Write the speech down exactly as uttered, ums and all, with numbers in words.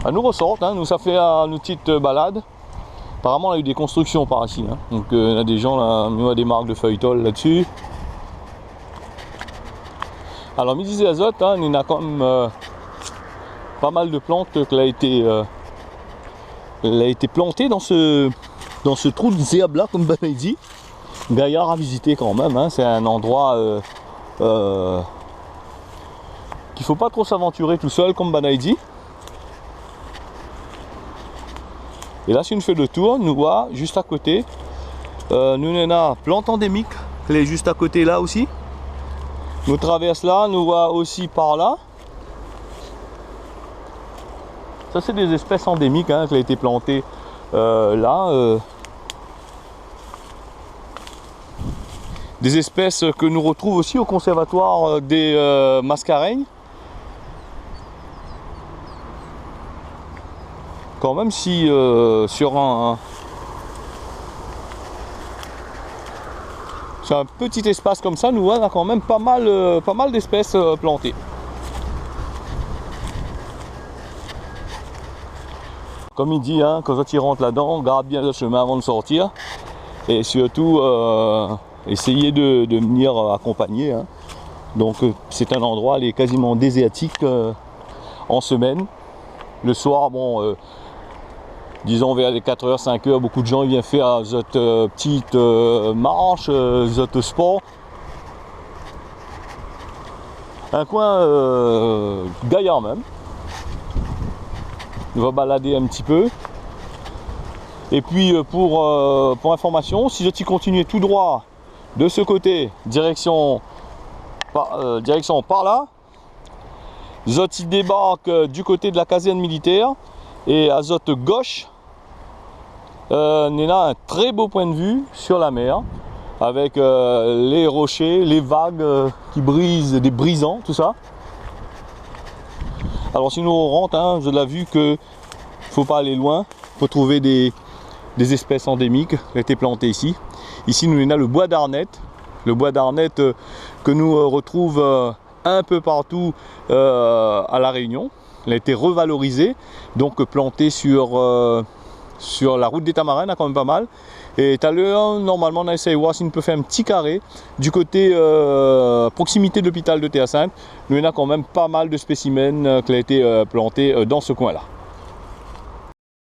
Anou rosort, in, nou sa fé, eu, nout ti, eu, balad. Aparaman, la u dé konstriksion par isi, in. Donk, eu, na dé jan la, nou na dé mark de fèy tol la dsi. Alor, mi dizé azot, in, néna kan mèm, eu, pa mal de plant ke la été, eu, la été planté dan se, dan se trou de zèrb la, konm banna i di. Gayar a vizité kan mèm, in. Sé in landroi, eu, eu, k'i fo pa tro s'avantiré tousèl, konm banna i di. É la, si nou fé le tour, nou voi zis a koté, eu, nou néna plant andémik, lé zis a koté la osi. Nou travèrs la, nou voi osi par la. Sa, sé dé zéspès andémik, in, ki la été planté, eu, la, eu, dé zéspès ke nou rotrouv osi o konsèrvatoir, eu, dé, eu, Mascareignes. Kan mèm si, eu, sur in, sur in ti léspas konmsa, nou, néna kan mèm pa mal, eu, pa mal d'éspès, eu, planté. Konm i di, in, kan zot i rant ladan, gard bien le shemin avan de sortir. É sirtou, eu, éséy de, de vnir, eu, akonpagné, in. Donk, eu, sé in landroi, lé kaziman dézèrtik, eu, an semèn. Le soir, bon, eu, dizon vèr lé katr èr, sink èr, bonpé de jan i vien fé zot, eu, ti, eu, marsh, eu, zot spor. In koin, eu, gayar mèm. Nou va baladé in ti pé. É pi, eu, pou, eu, pou informasion, si zot i kontinié tou droi de se koté, direksion pa, eu, direksion par la, zot i débark, eu, du koté de la kazèrn militèr é a zot gosh, eu, néna in trè bo poin de vi sur la mèr, avèk, eu, lé roshé, lé vag, eu, ki briz, dé brizan, tousa. Alor, si nou rant, in, zot la vi ke fo pa alé loin pou trouv dé, dé zéspès andémik ki la été planté isi. Isi, nou néna le boi d'arnèt. Le boi d'arnèt, eu, ke nou, eu, rotrouv, eu, in pé partou, eu, a La Rényon. La été revalorizé, donk planté sur, eu, sur la rout dé Tamarin, néna kan mèm pa mal. É talèr, normalman, nou éséy voir si nou pé fé in ti karé du koté, eu, proksimité de lopital de Terre-Sainte. Nou néna kan mèm pa mal de spésimèn, eu, ki la été, eu, planté, eu, dan se koin la.